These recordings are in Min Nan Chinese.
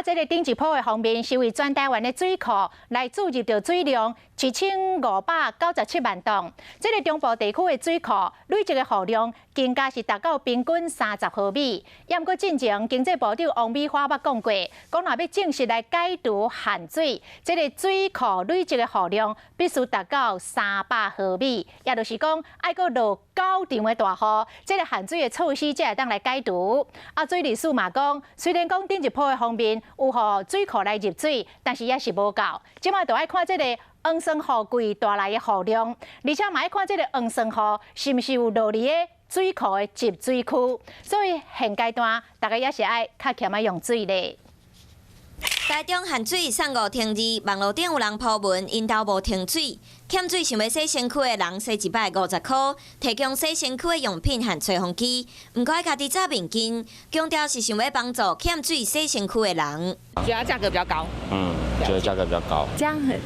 這个頂一波的方面，是為全台灣的水庫來注入著水量1597萬噸。這个中部地區的水庫累積的雨量，更加是達到平均30毫米。也毋過進前經濟部長王美花捌講過，講若欲正式來解除限水，這个水庫累積的雨量必須達到300毫米，也就是講愛閣落九場的大雨，這个限水的措施才會當來解除。啊，水利署嘛講，雖然講頂一波的方面有予水庫來入水，但是也是無夠。這擺就愛看這个黃山雨季帶來的雨量，而且嘛愛看這个黃山雨是毋是有落佇个水庫的集水區。所以現階段大家也是愛較儉仔用水咧。台中限水送五停二，網路頂有人 po 文，𪜶兜無停水，欠水想欲洗身軀的人洗一擺50箍，提供洗身軀的用品和吹風機，毋過愛家己紮面巾，強調是想欲幫助欠水洗身軀的人。覺得價格比較高。嗯，覺得價格比較高。這樣很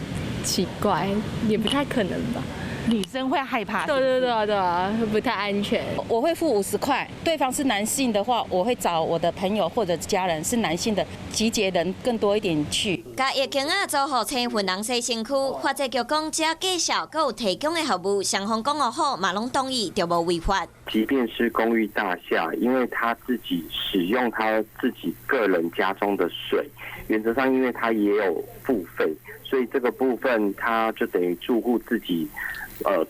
奇怪，也不太可能吧？女生會害怕。對對對對啊，不太安全。我會付50塊，對方是男性的話，我會找我的朋友或者家人是男性的，集結人更多一點去。共浴巾仔租予青雲人洗身軀，發展局講只要介紹閣有提供的服務，雙方講好嘛攏同意，就無違法。即便是公寓大廈，因為他自己使用他自己個人家中的水，原則上因為他也有付費，所以這個部分他就等於住戶自己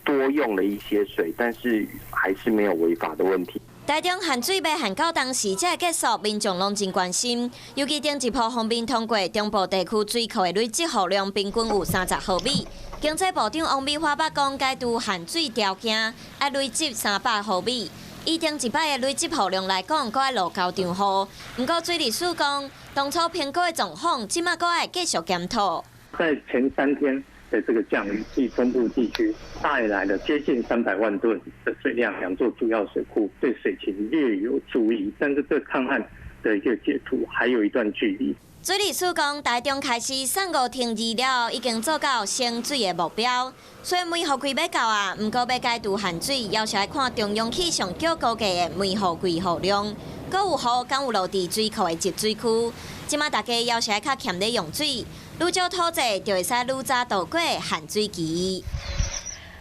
多用了一些水，但是還是沒有違法的問題。台中限水欲限到當時才會結束，民眾攏真關心。尤其頂一波鋒面通過，中部地區水庫的累積雨量平均有30毫米。經濟部長王美花捌講，解除限水條件愛累積300毫米。以頂一擺的累積雨量來講，閣愛落九場雨。毋過水利署講，當初評估的狀況，這馬閣愛繼續檢討。在前3天的這個降雨，替中部地區帶來了接近300萬噸的水量，兩座主要水庫對水情略有助益，但是對抗旱的一個解除還有一段距離。水利署講，台中開始送五停二了，已經做到省水的目標。雖然梅雨季欲到啊，毋過欲解除限水，猶是愛看中央氣象局估計的梅雨季雨量，閣有雨敢有落佇水庫的集水區。這馬大家猶是愛較儉咧用水，愈少討債就會使愈早度過限水期。